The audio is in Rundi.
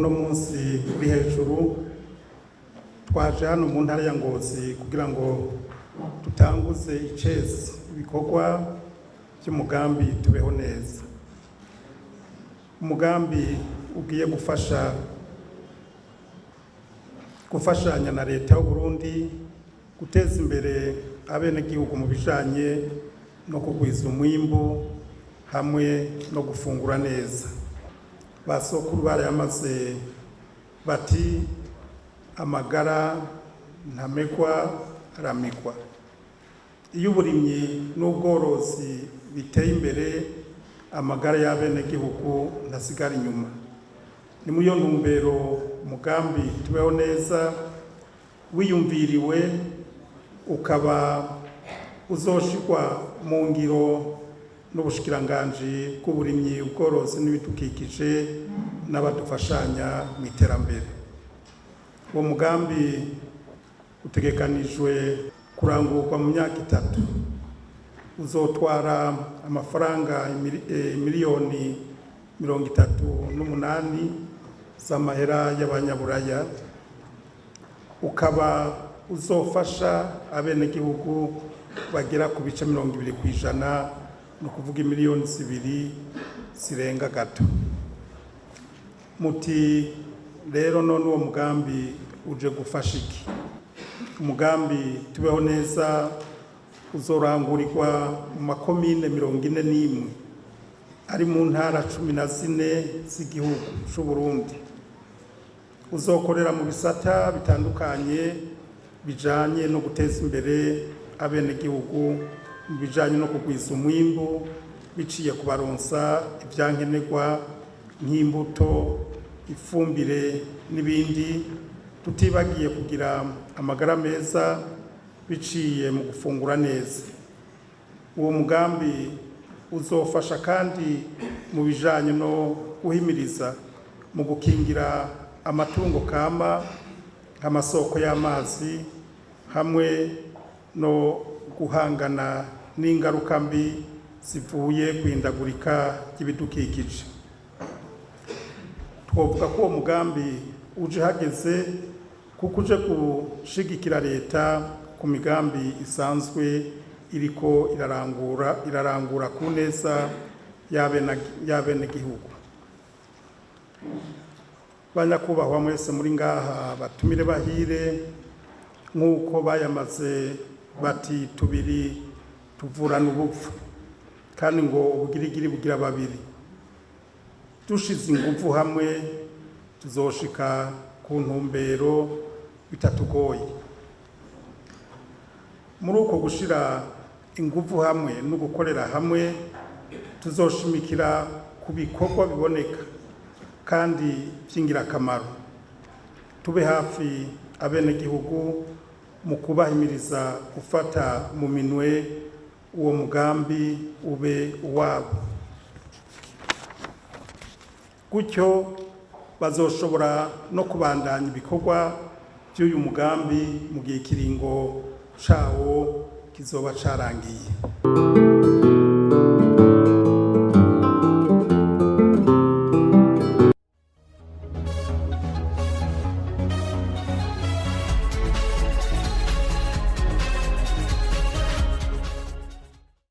Uno munsi uri hejuru, twaje hano mu ntara ya Ngozi kugira ngo dutanguze icesi ibikorwa by'umugambi Tubeho Neza, umugambi ugiye gufasha gufashanya na leta y'u Burundi guteza imbere abenegihugu mu bijanye no kugwiza umwimbu hamwe no gufungura neza. Basokuru barayamaze bati: "Amagara ntamegwa aramigwa." Iyo uburimyi n'ubworozi biteye imbere, amagara y'abenegihugu ntasigara inyuma. Ni muri iyo ntumbero umugambi Tubeho Neza wiyumviriwe, ukaba uzoshirwa mu ngiro n'ubushikiranganji bw'uburimyi, ubworozi n'ibidukikije n'abadufashanya mu iterambere. Uwo mugambi utegekanijwe kurangurwa mu myaka 3, uzotwara amafaranga miliyoni 38 z'amahera y'abanyaburaya, ukaba uzofasha abenegihugu bagera ku bice 20%, ni ukuvuga miliyoni 2 zirenga gato. Muti rero none uwo mugambi uje gufasha iki? Umugambi Tubeho Neza uzorangurirwa mu makomine 41 ari mu ntara 14 z'igihugu c'u Burundi. Uzokorera mu bisata bitandukanye bijanye no guteza imbere abenegihugu mu bijanye no kugwiza umwimbu biciye kubaronsa ivyankenerwa nk'imbuto, ifumbire n'ibindi, tutibagiye kugira amagara meza biciye mu gufungura neza. Uwo mugambi uzofasha kandi mu bijanye no guhimiriza mu gukingira amatungo kama nk'amasoko y'amazi, hamwe no guhangana n'ingaruka mbi zivuye kwihindagurika ry'ibidukikije. Twovuga ko uwo mugambi uje hageze, kuko uje gushigikira leta ku migambi isanzwe iriko irarangura ku neza y'abenegihugu. Banyakubahwa mwese muri ngaha, batumire bahire, nk'uko bayamaze bati: "Tubiri tuvurana ubupfu", kandi ngo ubugirigiri bugira babiri. Dushize inguvu hamwe, tuzoshika ku ntumbero bitatugoye. Muri uko gushira inguvu hamwe no gukorera hamwe, tuzoshimikira ku bikorwa biboneka kandi by'ingirakamaro, tube hafi abenegihugu mu kubahimiriza gufata mu minwe uwo mugambi ube uwabo. Gutyo bazoshobora no kubandanya ibikorwa by'uyu mugambi mu gihe ikiringo cawo kizoba carangiye.